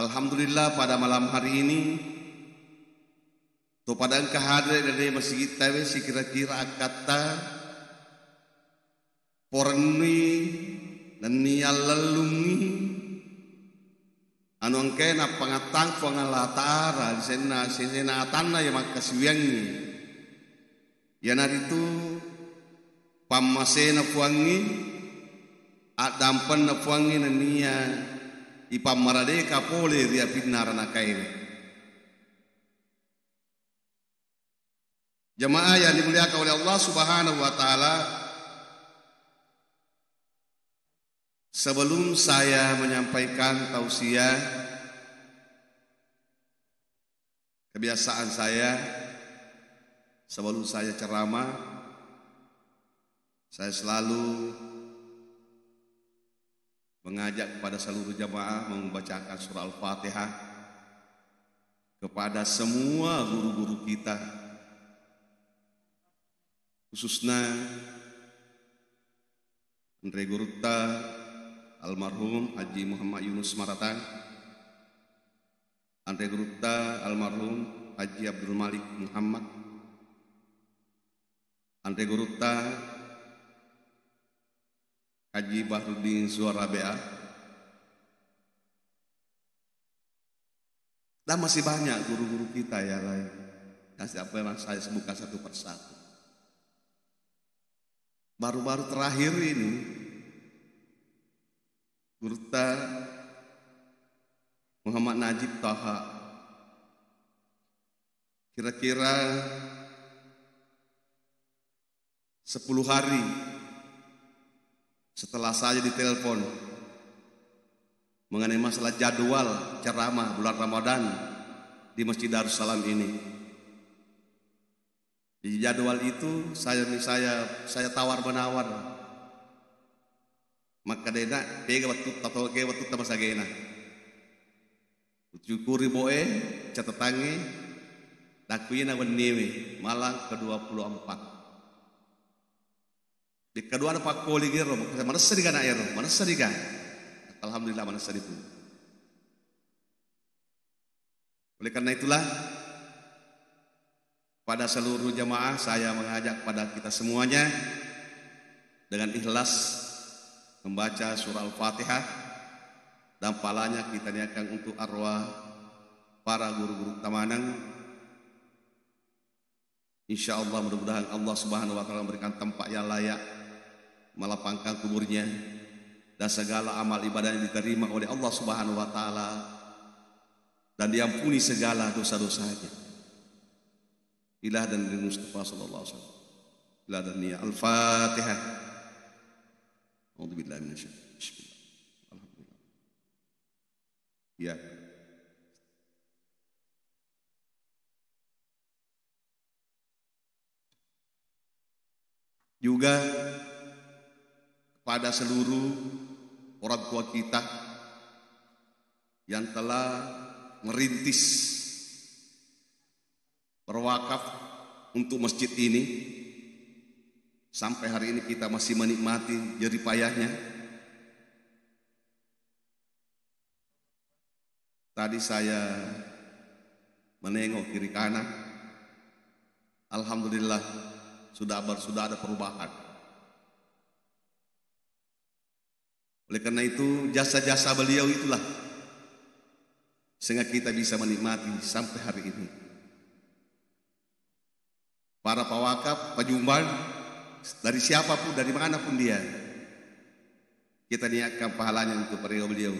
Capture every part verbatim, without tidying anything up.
Alhamdulillah, pada malam hari ini to pada engka hadere' ri masigitta we sikira-kira akkatta porennui nennia lellungngi anu engkae nappangattang Puang Allah Ta'ala ri senna, senna atanna iya makkasiwiangngi. Iyanaritu pammasena Puangnge, addampenna Puangnge nennia ipammaradeka pole ri apinna aranakaewe. Jamaah yang dimuliakan oleh Allah Subhanahu wa Ta'ala, sebelum saya menyampaikan tausiah, kebiasaan saya, sebelum saya ceramah, saya selalu mengajak kepada seluruh jamaah membacakan surah Al-Fatihah kepada semua guru-guru kita, khususnya anre gurutta almarhum Haji Muhammad Yunus Maratang, anre gurutta almarhum Haji Abdul Malik Muhammad, anre gurutta Haji Bahruddin Suara B A, dan masih banyak guru-guru kita yang lain yang siapa yang saya sebutkan satu persatu. Baru-baru terakhir ini, Gurutta Muhammad Najib Taha, kira-kira sepuluh hari setelah saya ditelepon mengenai masalah jadwal ceramah bulan Ramadan di Masjid Darussalam ini. Jadi jadwal itu saya, saya, saya tawar-menawar. Makkedana, pega wettutta, toge wettutta masagena. Ucukuri boe, catatangnge, nakkuina wenniwe, malam kedua puluh empat. Di kedua ada pakkoli gero, manessa diga na ero, manessa diga. Alhamdulillah, manessa ditu. Oleh karena itulah, pada seluruh jamaah, saya mengajak pada kita semuanya dengan ikhlas membaca surah Al-Fatihah dan pahalanya kita niatkan untuk arwah para guru-gurutta maneng. Insya Allah, mudah-mudahan Allah Subhanahu wa Ta'ala memberikan tempat yang layak, melapangkan kuburnya, dan segala amal ibadahnya diterima oleh Allah Subhanahu wa Ta'ala, dan diampuni segala dosa-dosanya. Ilah dan Nabi Mustafa sallallahu alaihi wasallam. Ilah dan niat. Al-Fatihah. A'udzubillahi minasyaitonir rajim. Bismillah. Alhamdulillah. Ya. Juga kepada seluruh orang tua kita yang telah merintis, berwakaf untuk masjid ini, sampai hari ini kita masih menikmati jerih payahnya. Tadi saya menengok kiri kanan, alhamdulillah, sudah ber-, sudah ada perubahan. Oleh karena itu, jasa-jasa beliau itulah sehingga kita bisa menikmati sampai hari ini. Para pawakaf, panyumbang, dari siapapun, dari manapun dia, kita niatkan pahalanya untuk beliau.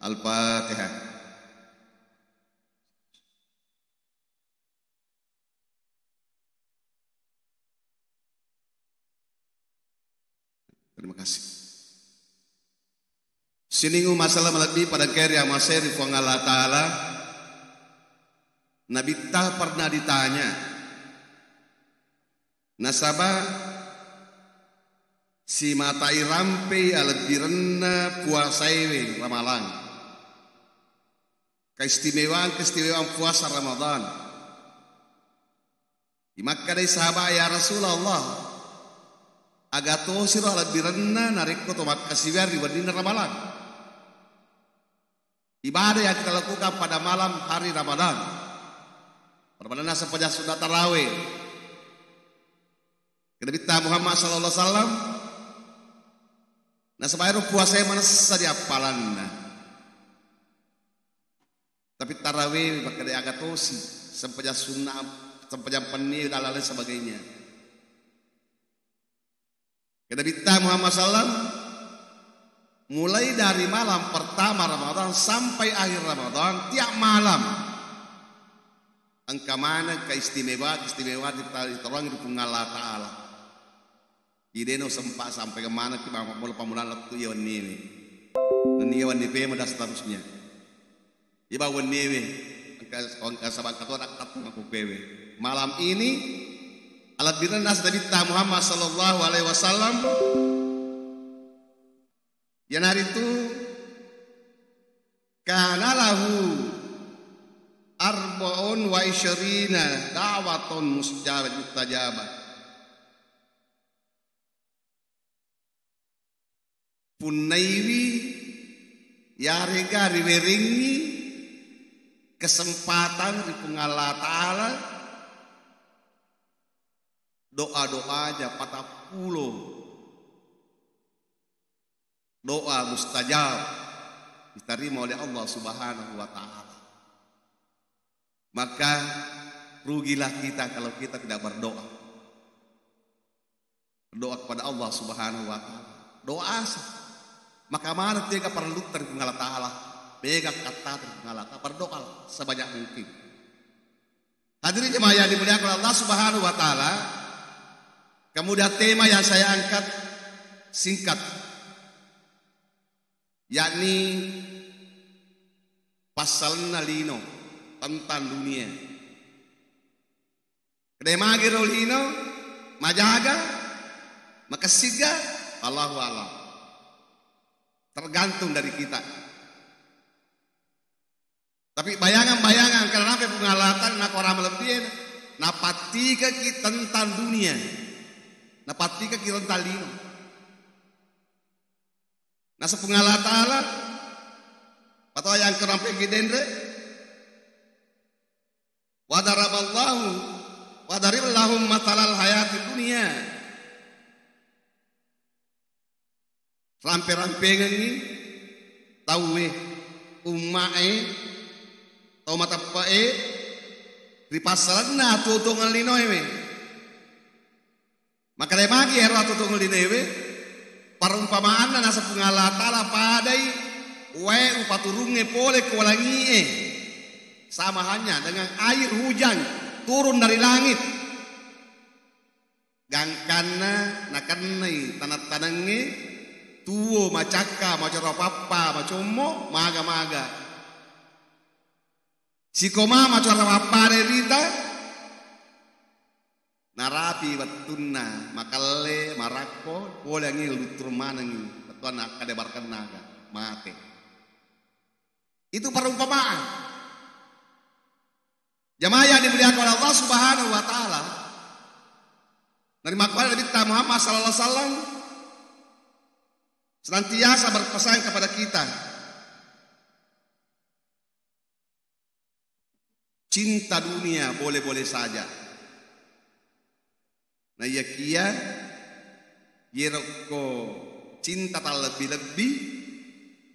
Al-Fatihah. Terima kasih. Siningu masalah malebbi pada keri amaseri Puang Allah Ta'ala. Nabitta pernah ditanya, nasaba simatai rampei alebbirenna puasaewe Ramalang. Keistimewaan-keistimewaan puasa Ramadan. Imakkedai sahabat, "Ya Rasulullah, aga tosiro alebbirenna narekko to makkasiwiang ri wenninna Ramalang?" ibadah yang kita lakukan pada malam hari Ramadan. Pada malam sempajang sunnah tarawih. Nabitta Muhammad sallallahu alaihi wasallam nasaba ero puasa manessa di appalanna. Tapi tarawih makkeda aga tosi, sempajang sunnah, sempajang penni dan lain sebagainya. Kata Nabitta Muhammad sallam, mulai dari malam pertama Ramadan sampai akhir Ramadan, tiap malam engka maneng keistimewaan, keistimewaan dita-, ditaruhangi ri Puang Allah Ta'ala. Ideno sempa sampai kemana ki mama mula pamulang lettu iya wenniwe. Nenniya wenni pema dan seterusnya. Iba wenniwe, engka, engka sabang kato nak tattu aku pewe. Malam ini, alabbirenna Nabitta Muhammad sallallahu alaihi wasallam, iyanaritu kana lahu arba'un wa isyrina da'watun mustajabah, mustajabah. Punnaiwi yarega riwerengngi kesempatan ri Puang Allah Ta'ala, doa-doanya patappulo doa mustajab diterima oleh Allah Subhanahu wa Ta'ala. Maka rugilah kita kalau kita tidak berdoa. Berdoa kepada Allah Subhanahu wa Ta'ala. Doa sa. Maka mana tega parellu ri Puang Allah Ta'ala. Bega kata ri Puang Allah Ta'ala. Berdoalah sebanyak mungkin. Hadirin jemaah yang dimuliakan Allah Subhanahu wa Ta'ala, kemudian tema yang saya angkat singkat, yakni passalenna lino, tentang dunia. Kedai magi ro lino, majaga, makessiga, Allahu a'lam. Tergantung dari kita. Tapi bayangan-bayangan karena apa Puang Allah Ta'ala nako orang melebihin, napattikaki tentang dunia, napattikaki tentang lino. Nasaba Puang Allah Ta'ala, atau yang kurang pegi denre, wa daraballahu, wa darib lahum matalal hayati dunia. Rampe-rampengengngi tauwe, umma'e, tau mateppe'e, ri passalenna atuo-tuongeng linoewe. Makkedai magi ero atuo-tuongeng linoewe, perumpamaanna nasaba Puang Allah Ta'ala padai wae upaturungnge pole ko langie, sama halnya dengan air hujan turun dari langit. Gangkanna nakennai taneng-tanengnge, tuo, macakka, macora pappa, macommo, maga-maga. Sikoma macora pappa de rita, narapi wettunna makelle, marakko, pole anging luttur manengi, wettuanna akkade barkennaga, mate. Itu perumpamaan. Jamaah yang dimuliakan oleh Allah Subhanahu wa Ta'ala, dari makkuali Nabitta Muhammad sallallahu alaihi wasallam senantiasa berpesan kepada kita, cinta dunia boleh-boleh saja. Naiyakiya, iyerokko cinta tallebbi-lebbi,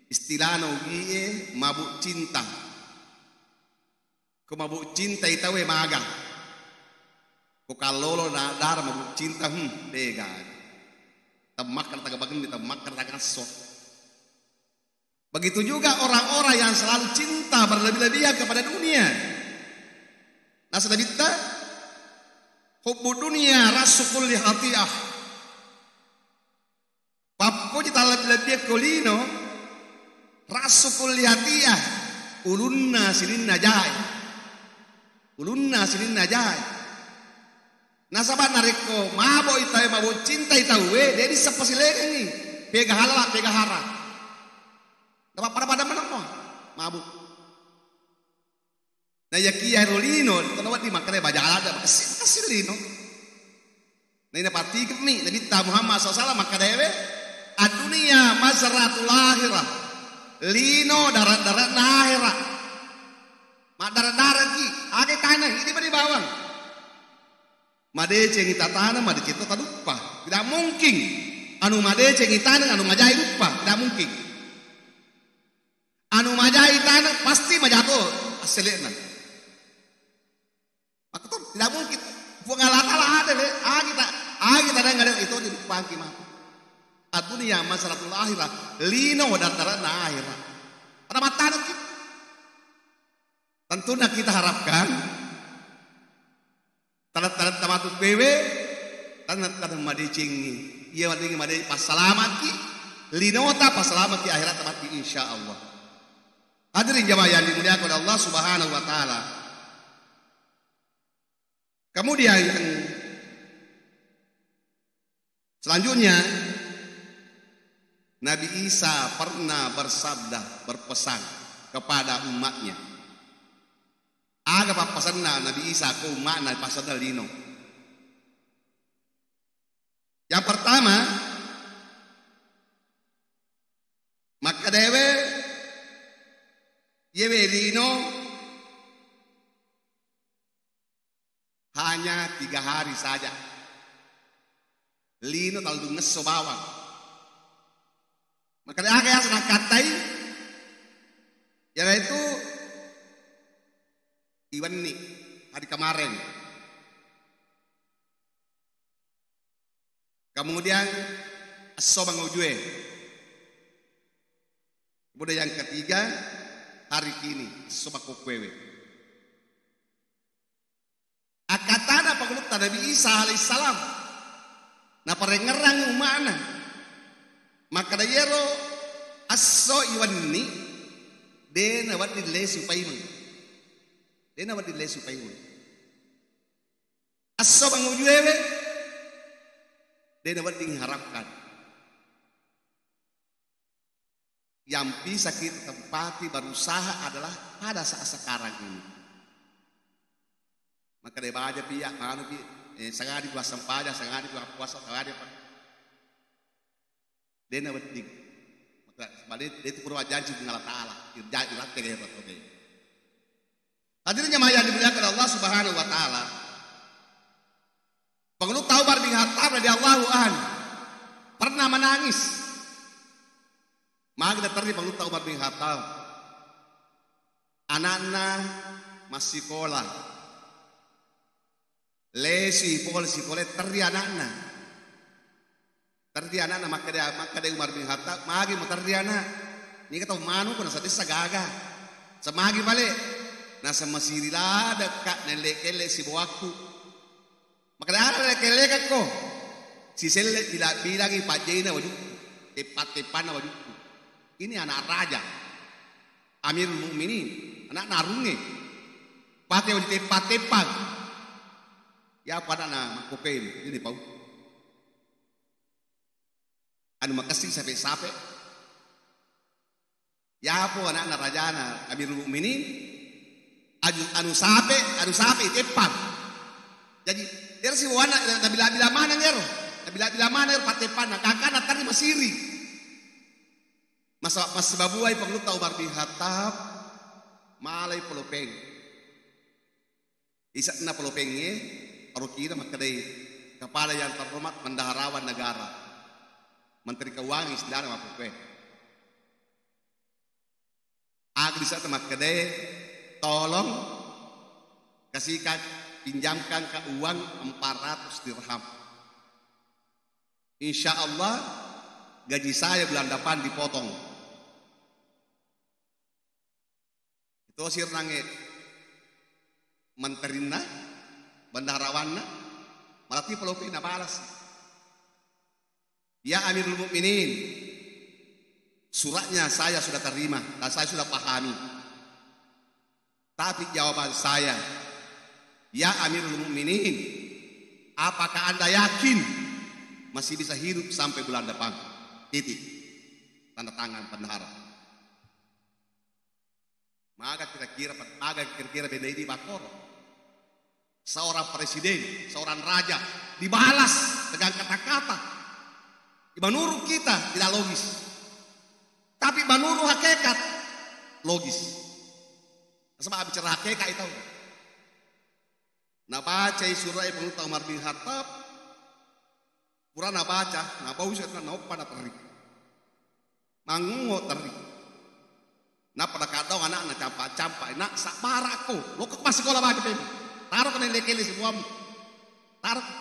istilahna ugie mabuk cinta. Ko mabuk cinta i tauwe maga. Ko kallolo na dara mabuk cinta, hmm, dega. Temmakkar tagabangenni, temmakkar tagasso. Begitu juga orang-orang yang selalu cinta berlebih-lebihan kepada dunia. Nasaba Nabitta, hubbu dunia ra'su kulli khati'ah. Pappoji tallebbi-lebbi ko lino, ra'su kulli khati'ah, ulunna sininna jae. Ulunna sininna jae. Nasaba narekko mabok i tauwe, mabok cinta i tauwe, de disseppa silengengngi. Pega halala, pega haram. Dapat pada-pada menang mo. Mabuk. Naiyakiya ero lino, tona wedding makkeda bajala ada, makessing, makessing lino. Naina pattikemmi, Nabitta Muhammad sallallahu alaihi wasallam makkedaewe, "Ad-dunya mazra'atul akhirah." Lino dare'-dare'na ahera'. Maddare'-dare'ki, aga taneng, idi' pada bawang. Madeceng ita taneng, madeceng to taduppa. Tidak mungkin. Anu madeceng ita taneng, anu majai duppa. Tidak mungkin. Anu majai taneng, pasti majato assele'na. Maka to, tidak mungkin. Puang Allah Ta'ala ada, le. Agi ta, agi ta dengar itu dilupakan mah. Ad-dunya mazra'atul akhirah, lino dare'-dare'na ahera'. Pada mattaneng kita. Tentunya kita harapkan taneng-taneng tamatu pewe, taneng-taneng madecengi. Iya, madeceng made-, passalamaki, linota passalamaki, ahera' tamatu, insya Allah. Hadirin jamaah yang dimuliakan oleh Allah Subhanahu wa Ta'ala. Kemudian yang selanjutnya, Nabi Isa pernah bersabda, berpesan kepada umatnya. Aga pappasenna Nabi Isa ko umma'na, passenna lino. Yang pertama, makkedae we, yewe lino hanya tiga hari saja. Lino tellungesso bawang. Maka de' aga yaseng nakkattai, yaitu iwenni hari kemarin. Kemudian esso mangujue. Kemudian yang ketiga, hari kini, esso makkokkoewe. Akkatana pangulutta Nabi Isa alaihissalam, naparengngerang umma'na. Makkeda, iyaro esso iwenni, de' nawedding lesu paimeng. De' nawedding lesu paimeng. Esso mangujuewe, de' nawedding harapkan. Yang bisa kita tempati berusaha adalah pada saat sekarang ini. Maka de' baja pi, ya, manu pi, eh, sangadi puasa sempaja, sangadi puasa, sangadi apa. De' nawedding. Maka balik, de' tu pura janji dengan Allah Ta'ala. Irja, iratte gaya. Hadirin jamaah yang dimuliakan Allah Subhanahu wa Ta'ala. Pangulutta Umar bin Khattab radhiyallahu anhu pernah menangis. Magi naterri pangulutta Umar bin Khattab. Anakna massikola. Lesi pole sikolae, terri anakna. Terri anakna, makkeda, makkeda Umar bin Khattab, "Magi muterri anak? Niga tau manu ko nasadessa gaga. Semagi pale." Naseng, "Masiri ladekka nelle-kelle sibawa aku." Makkeda, "Aga nelle-kellekakko?" "Siselle bila-bilangi pajjaina wajukku, teppa-teppanna wajukku." Ini anak raja, Amirul Mukminin, anakna arungnge. Pake wajung teppa-teppang. Ya apa anakna makkokkoe ini pau. Anu makessing sape-sape. Yapo anakna rajana Amirul Mukminin, aju-, anu sape, anu sape iteppang. Jadi, ero sibawanna nabila-bila maneng ero. Nabila-bila maneng ero patteppanna. Kakana tani masiri. Masa-, massibabuai pangulutta Umar bin Khattab, malai polopeng. Ise'na polopengnge, arokina makkedai, "Kepala yang terhormat bendaharawan negara, menteri keuangan istilahna makkukue." Aga ise'na makkedai, "Tolong kasihkan, pinjamkan ke uang empat ratus dirham. Insya Allah gaji saya bulan depan dipotong." Itu sirnangnge menterinna, bendaharawanna, malati palopi nabalas. "Ya Amirul Mukminin, suratnya saya sudah terima dan saya sudah pahami. Tapi jawaban saya, ya Amirul Mukminin, apakah Anda yakin masih bisa hidup sampai bulan depan?" Titik. Tanda tangan bendahara. Maga kira-kira, maga kira-kira benda ini bakoro. Seorang presiden, seorang raja dibalas dengan kata-kata. Menurut kita tidak logis. Tapi menurut hakikat, logis. Sebab bicara hakikat itu. Nabacai sura'e Pangulutta Umar bin Khattab, pura nabaca, nabau setta, naoppa naterri. Mangngongo terri. Nappa nakaddaung ana'na, campa-campa, "Nak, sabbara'ko. Lokko massikola baca pemeng. Taroko nelle-kelle sibuammu. Taroko.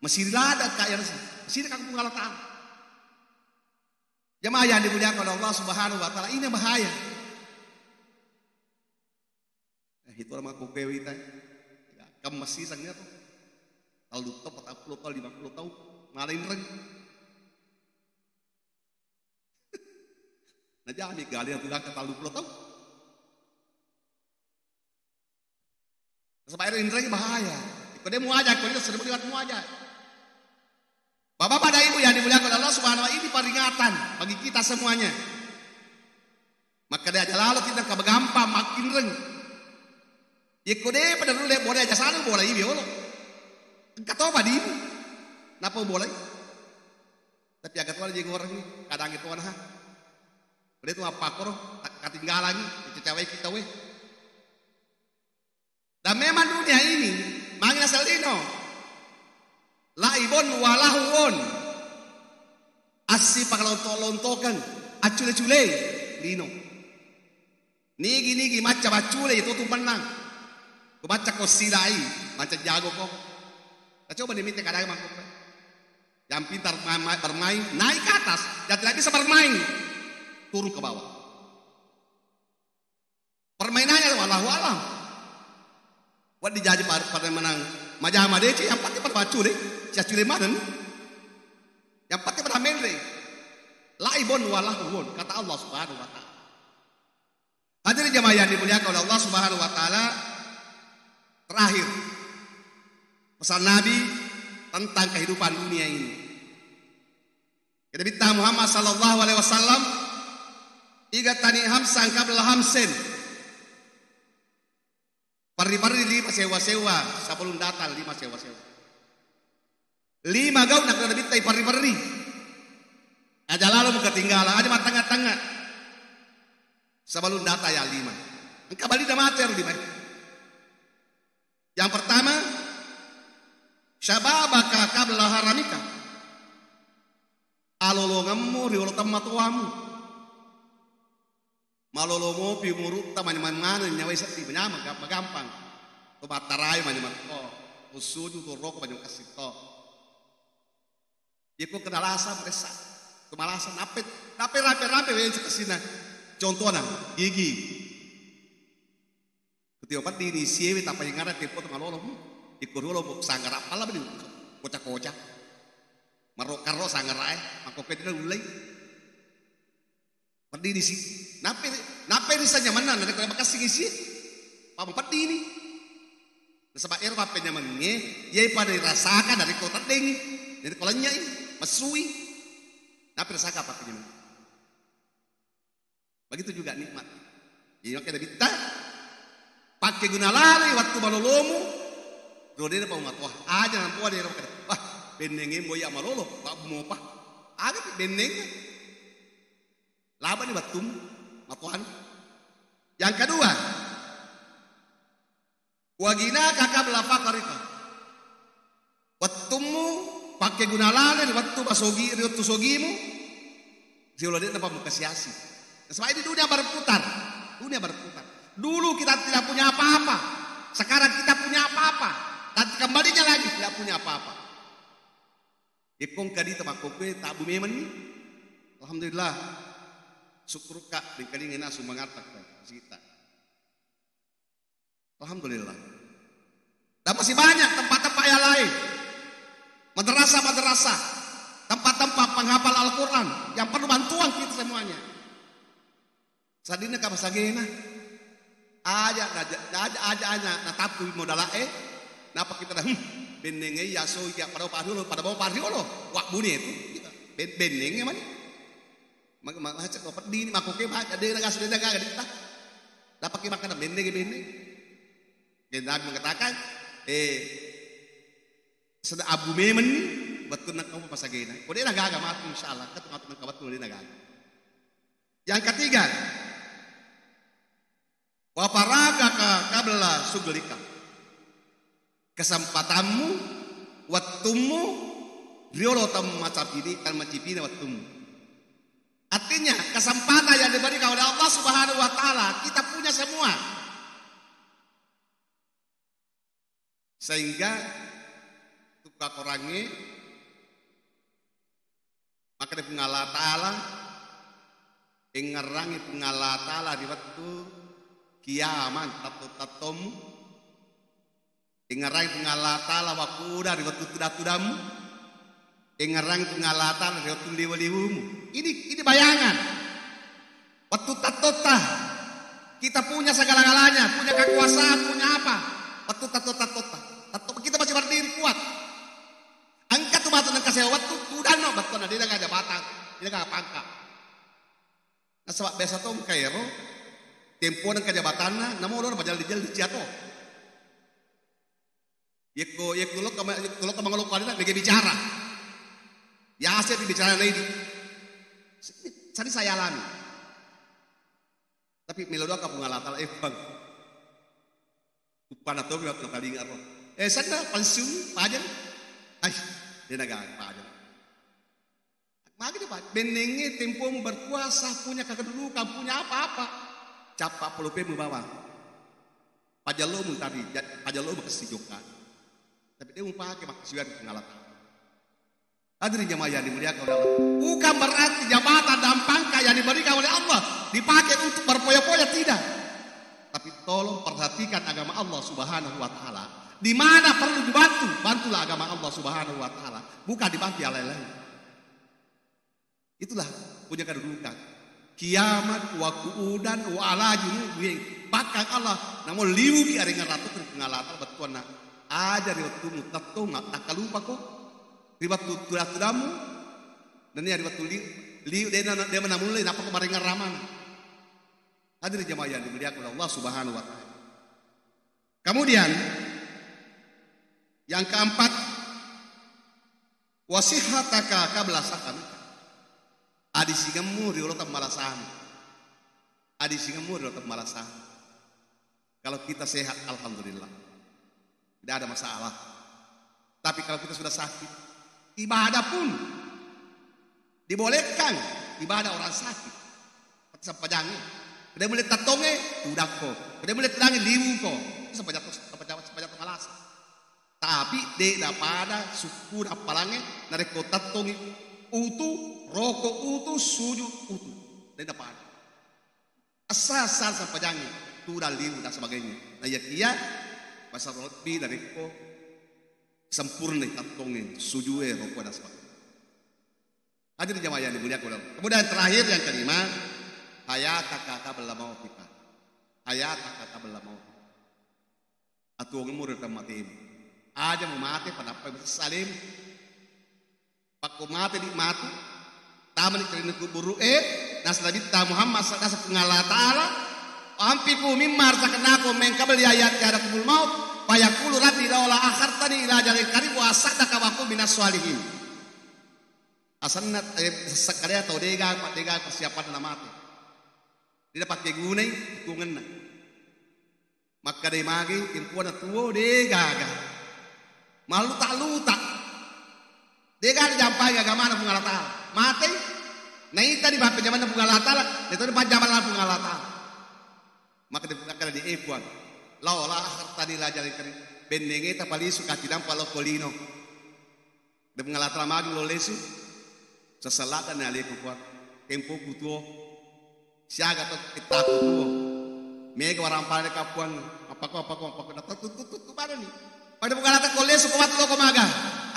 Masiri ladakka iyaro si. Masiri ka Puang Allah Ta'ala." Jamaah yang dimuliakan oleh Allah Subhanahu wa Ta'ala, ini bahaya. Eh, itu orang aku kewita. Kemesisang itu. Kalau tau, empat puluh tahun, lima puluh tahun, malah inreng. Najami gali yang tulang ke tau. Sebab itu inreng bahaya. Kode muaja, kode sering lewat muaja. Bapak-bapak dan Ibu yang dimuliakan Allah Subhanahu wa Ta'ala, ini peringatan bagi kita semuanya. Maka dia aja lalu kita ke gampang makin reng. Yekko de pada dulu boleh aja sana boleh ini olo. Engka to padimu. Napa boleh? Tapi agak tuan jadi orang ini kadang itu ha. Boleh tu apa koro? Ketinggalan ini. Cewek kita weh. Dan memang dunia ini, magi naseng lino. Laibun walahun. Assi pakalonto-lontokeng, accule-cule, lino. Nigi-nigi macca baccule, itu tu menang. Ku macca ko silai, macca jago ko. Nah, coba nih, mite kadang mangkuk. Yang pintar ma-, ma-, bermain, naik ke atas. Yang tidak bisa bermain, turun ke bawah. Permainannya wallahu alam. Wedding jaji par-, pada menang majama dece, yang penting pada baccule, siaccule maneng. Yang penting pada menre. Laibun walahun, kata Allah Subhanahu wa Ta'ala. Hadirin jamaah yang dimuliakan oleh Allah Subhanahu wa Ta'ala, terakhir pesan Nabi tentang kehidupan dunia ini. Kata Nabitta Muhammad sallallahu alaihi wasallam, "Ightanim khamsan qabla khamsin." Parri-parri lima sewa-sewa, sebelum datang lima sewa-sewa. Lima gau na kata Nabitta, parri-parri. Aja lalo ketinggalan, aja matengah-tengah. Sebelum datang ya lima. Engka bali da mate ro lima. Yang pertama, syababaka qabla haramika. Alolongemmu riolo temmatoamu. Malolo mopi umurutta, manyameng maneng nyawai seddi, manyameng, ga-, magampang. To battarai manyameng to, ussuju to roko manyameng kassi to. Yeko kena lasa meressa, to malasa nape, nape rape-rape we kasina. Contohna, gigi. Kutio peddini siewe tappa yengara tempo to malolo. Hmm. Iko riolo sanggara pala beni koca-koca. Marro-karro sanggara e, makko pedina ullei. Peddini si. Nape, nape risa nyamanna, narekko makessing isi. Pama peddini. Nasaba ero pappenyamengnge, iye pada irasakan narekko teddengi, narekko lennyai, messui. Nape rasaka pappenyamengnge? Begitu juga nikmat. Jadi makanya Nabitta, pakke guna laloi wettu malolomu, ro dena pau matoa. Aja nampoa dena makkeda, "Wah, bennenge moya malolo, mabbu mopa." Aga bennenge. Labani wettummu, matoani. Yang kedua, wa ghinaka qabla faqrika. Wettummu pakke guna laloi ri wettu masogi, ri wettu sogimu, riolo de'na pa mukasiasi. Sebab ini dunia berputar, dunia berputar. Dulu kita tidak punya apa-apa, sekarang kita punya apa-apa, dan kembalinya lagi tidak punya apa-apa. Yekko engka dita makkokkoe, tabbu memenni. Alhamdulillah. Sukkurukka, dengkalinga na sumangatta ko sita. Alhamdulillah. Dan masih banyak tempat-tempat yang lain. Madrasah-madrasah, tempat-tempat penghafal Al-Quran yang perlu bantuan kita semuanya. Sadinna ka masagena. Aja, aja, aja, aja, aja natappu modala'e. Napa kita dah, hmm, bennenge iya so iya pada bawa pariolo, pada bawa pariolo. Wak bune itu. Ben-, bennenge mani. Mak-, mak-, macet ko peddi ni, makkoke, mak-, de na gasu, de na gaga ditta. Dapat ki makan bennenge, benneng. Nabi mengatakan, eh, sedda abu memenni, wettunna kamu masagena. Ko de na gaga matu, insyaallah, ketu matu nengka wettu de na gaga. Yang ketiga, wa faragaka qabla syughlika. Kesempatammu, wettummu, riolo temmacapini, temmacipini wettummu. Artinya, kesempatan yang diberikan oleh Allah Subhanahu wa Ta'ala, kita punya semua. Sehingga tukka korangnge, maka Puang Allah Ta'ala, engngerangi Puang Allah Ta'ala ri wettu kiamat, tatto-tattommu, engngerangi Puang Allah Ta'ala wakkuda ri wettu tuda-tudammu, engngerangi Puang Allah Ta'ala ri wettu liwu-liwumu. Ini, ini bayangan. Wettu tattotta, kita punya segala-galanya, punya kekuasaan, punya apa. Wettu tattotta, tattotta. Tatto kita masih berdiri kuat. Engka tu matu nengka sewa wettu, tudanno bettuanna, de' gaga jabatan, de' gaga pangka. Nasaba biasa to engka ero, tempo nengka jabatanna, namo loro majalli-jalli ciato. Yekko, yekko lokka ma-, yekko lokka mangalokko alena, mega bicara. Yase pi bicara na idi. Sering saya alami. Tapi melo doa ka Puang Allah Ta'ala, eh, Puang. Upana tomi waktu nakalinga ro. Eh, senna pensiun, pajeng. Ai, de' naga pajeng. Magi de', Pak? Bennengnge tempomu berkuasa, punya kedudukan, punya apa-apa. Cappa polopemu bawang. Pajallomu tadi, ja-, pajallomu kessi jokka. Tapi de' mupake makkasiwiang ri Puang Allah Ta'ala. Hadirin jamaah yang dimuliakan oleh Allah. Bukan berarti jabatan dan pangkat yang diberikan oleh Allah dipakai untuk berfoya-foya, tidak. Tapi tolong perhatikan agama Allah Subhanahu wa Ta'ala. Di mana perlu dibantu, bantulah agama Allah Subhanahu wa Ta'ala. Bukan dibantu yang lain-lain. Itulah punya kedudukan. Kiamat, wa qu'udan, wa ala junubihim. Bahkan Allah, namo liwuki arengngerang tu ri Puang Allah Ta'ala bettuanna. Aja ri wettumu tettong, takkalupako. Ri wettu tuda-tudammu, nennia ri wettu liu, liu, de' na, de' namulle, nappako marengngerang maneng. Hadirin jamaah yang dimuliakan oleh Allah Subhanahu wa Ta'ala. Kemudian, yang keempat, wa sihhataka qabla saqamika. Adisingemmu riolo temmalasamu. Adisingemmu riolo temmalasamu. Kalau kita sehat, alhamdulillah. Tidak ada masalah. Tapi kalau kita sudah sakit, ibadah pun dibolehkan, ibadah orang sakit. Sempajangnge. Kede mulle tattongnge, tudakko. Kede mulle tudangnge, liwuko. Sempajang, sempajang, sempajang malasa. Tapi de' napada sukku nappalangnge, narekko tattongngi utu, roko utu, sujud utu. De' napada. Essa-essa sempajangnge, tudang, liwu dan sebagainya. Nah, iyakiya, masa lebbi narekko sempurna tattongnge, sujue, roko dan sebagainya. Hadirin jamaah yang dimuliakan oleh Allah. Kemudian terakhir, yang kelima, hayataka qabla mautika. Hayataka qabla mautika. Atuwongeng umuru tau matemu. Aja mumate, padappai masessalemu. Pakko mate di matu, tamani ri kuburu e, nasa Nabitta Muhammad sallallahu alaihi wasallam, Allah Ta'ala, "Anfiqu mimma razaqnakum min qabli an ya'tiyahumul maut, fayaqulu rabbi laula akhartani ila ajalin qarib wa asaddaqa wa akun minas sholihin." Asenna, eh, sessekkalea tau dega, dega persiapanna mate. Dega pakkegunai tuwongenna. Makkedai magi, tempoanna tuwo, de gaga. Malluta-luta. De gaga jampai agamana Puang Allah Ta'ala. Matei. Naita di pappejamanna Puang Allah Ta'ala, naita di pajjamanna Puang Allah Ta'ala. Maka de-, maka di, eh, Puang, laula akhartani ila ajalin qarib. Bennenge tapalisu katinampa lokko lino. De Puang Allah Ta'ala magi lo lesu. Sesseladdanni aleku, Puang. Tempoku tuwo. Siaga to kittaku tuwo. Mega warampana ka, Puang. Appako, appako, appako. Natatuttu-tuttu manenni. Pada Puang Allah Ta'ala, ko lesu ko matu loko maga.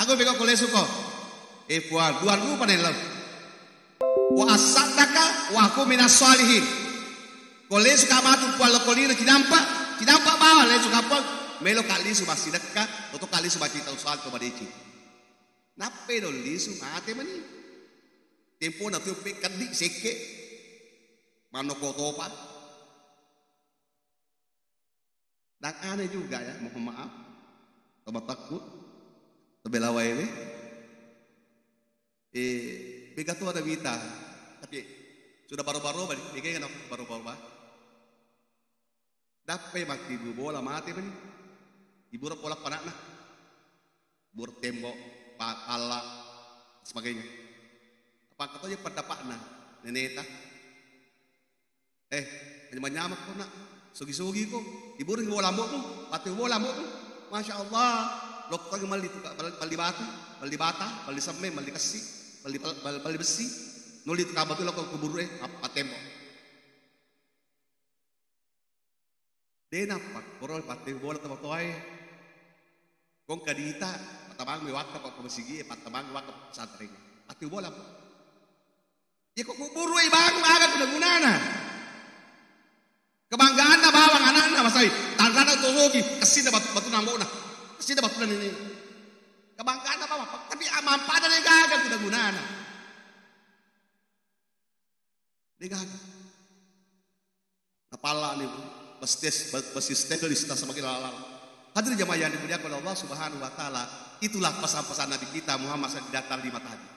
Aku bego ko lesu ko. Eh, Puang, dua rupa nellau. Wa asaddaka wa aku minas sholihin. Ko lesu ka matu, Puang, loko lino cidampa, cidampa bawang lesu ka, Puang. Melo ka lisu massidekka, toto ka lisu maccita usal to madeceng. Nappai do lisu, mate mani. Tempona tu pe keddi sekke. Manoko topa. Dan aneh juga ya, mohon maaf. Toba takku, toba lawaewe. Eh, bega tu ada wita. Tapi Sudah baro-baro balik, dikengana baro-baro ba. Dappai makkiburu bola mate mani. Iburu bola panakna. Buru tembok, pa-, palla, sebagainya. Apa kata aja pendapatna neneta. Eh, manyameng ko nak, sugi-sugi ko. Iburu bola ambo'mu, patu bola ambo'mu. Masya Allah. Lokko malli tu, malli batu, malli bata, malli semme, malli kessi, malli, malli, malli bessi. Nuli tu kabatu lokko kuburu eh, apa tembok. De nappa koro patteu bola tomatoae. Kongka dita, pattabangngi wakka pa masigie, pattabangngi wakka pa pesantren. Patteu bola. Iya ko kuburu e bangung aga guna-gunana. Kebanggaanna bawang anakna masai, tanrana tosogi, kessinna batu, batu nambona. Kessinna batu nini. Kebanggaanna bawang, tapi manfaatna de gaga guna-gunana. De gaga. Napallani besi, besi stainless tasabagi lalang. Hadirin jamaah yang dimuliakan oleh Allah Subhanahu wa Ta'ala, itulah pesan-pesan Nabi kita Muhammad sallallahu alaihi wasallam di mata hati.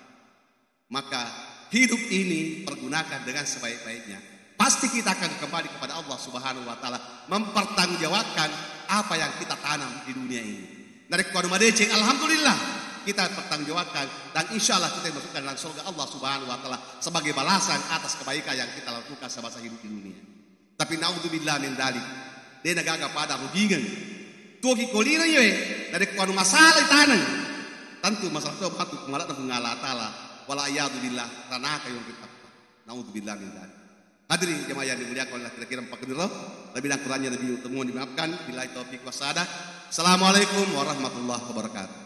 Maka hidup ini pergunakan dengan sebaik-baiknya. Pasti kita akan kembali kepada Allah Subhanahu wa Ta'ala, mempertanggungjawabkan apa yang kita tanam di dunia ini. Narekko anu madeceng, alhamdulillah, kita pertanggungjawabkan dan insya Allah kita dimasukkan dalam surga Allah Subhanahu wa Ta'ala sebagai balasan atas kebaikan yang kita lakukan semasa hidup di dunia. Tapi naudzubillah min dzalik. De nagaga pada rugingeng. Tuoki ko lino iye, narekko anu masalah taneng. Tentu masalah tu batu kumala na Allah Ta'ala. Wala iyadzubillah, tanaka yang kita. Naudzubillah min dzalik. Hadirin jamaah yang dimuliakan oleh, kira-kira empat kira. Lebih dan kurangnya lebih temu dimaafkan. Billahi taufiq wasadah. Assalamualaikum warahmatullahi wabarakatuh.